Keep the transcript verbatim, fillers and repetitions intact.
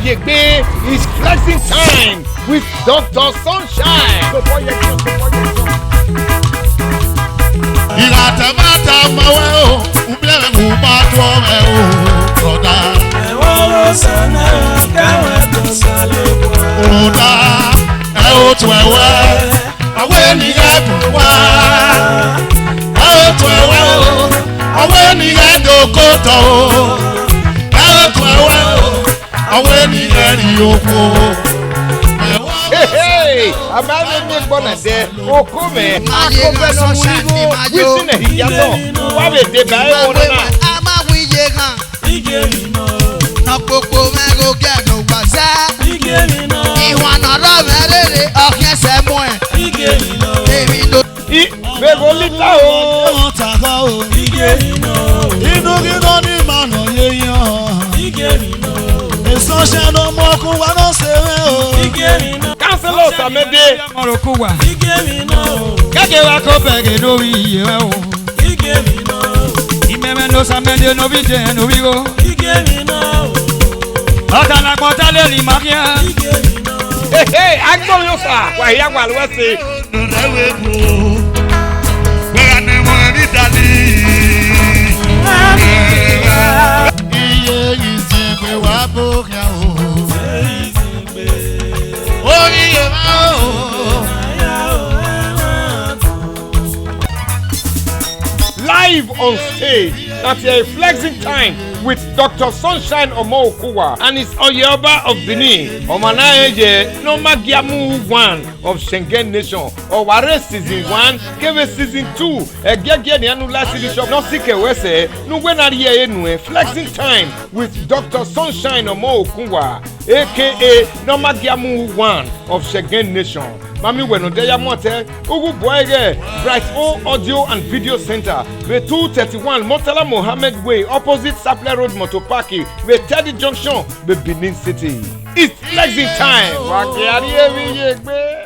Egbe is flexing time with Doctor Sunshine. Ìràtẹ̀mátà ma wẹ́ o, ń bẹ̀rẹ̀ mú bá tó ọmọ ẹ o, brother. Ẹ̀wọ̀n ló sọ náà, káwọn tó sọ ló wà. Brother, ẹ ó tún ẹ wẹ́, ọwọ́ ènìyàn dùn wá. Ẹ ó tún ẹ wẹ́ o, ọwọ́ ènìyàn dòkó tọ̀ o. Ẹ ó tún ẹ wẹ́ o, ọwọ́ ènìyàn rí okú o. Hey, hey, a ma vbe miẹn ẹgbọ na dẹ, oko mẹ, akọgbẹ nọ mu igho, wisi nẹ hia nọ, wa vbe deba ẹre ọna na. A ma wẹ iye ghan. Nọ kpokpo mwẹ gho gie ne owa zẹ. Iwan ne ọ rrọọ mwẹ rere, ọ khian sẹ muẹn. Emwi no. I vbe gho lita o. Ọmọ ta gha o. Inughinọ ni ima nọ ye yan. Esọsian ne ọ mu ọkun wa ne ọ sẹ mwẹ o. Councillor Osamẹde. Ọmọ roko wa. Kẹkẹ wa ko bẹghe ne ovbi iye mwẹ o. Imẹmwẹ ne Osamẹde ne ovbi idẹn ne ovbi igho. Ọta ne agbọn ta lele ima khian. Hey, hey, agbọn Osa, wa hia wa lu ẹse. Nọnẹ wẹ bu, wẹ gha ne ẹmwẹ ne Itali. Iye yi zẹgbe wa bo khian o. Oyin ye ma o. Live on stage, that's a flexing time with Doctor Sunshine Omo Okuwa and his Oye Oba of Benin. Ọmọ na ye ye, ne ọ ma gia mu one of Shengen Nation. Ọ wa rre season one, kevbe season two. Ẹgiẹgiẹ nian ne u la ẹse bishop ne ọ sikẹ ruẹ sẹ, ne uwẹ na rhie ẹre nuẹn, flexing time with Doctor Sunshine Omo Okunwa, A K A ne ọ ma gia mu one of Shengen Nation. Ma miẹn uwẹ ne ọ dia ya mu ọtẹn, u ghi bu ẹre ghẹ Bright O Audio and Video Center, vbe two thirty-one Murtala Mohammed Way, opposite Sapele Road Motor Park, vbe Teddy Junction, vbe Benin City. It's flexing time. Wa gie a rhie emwi ye egbe.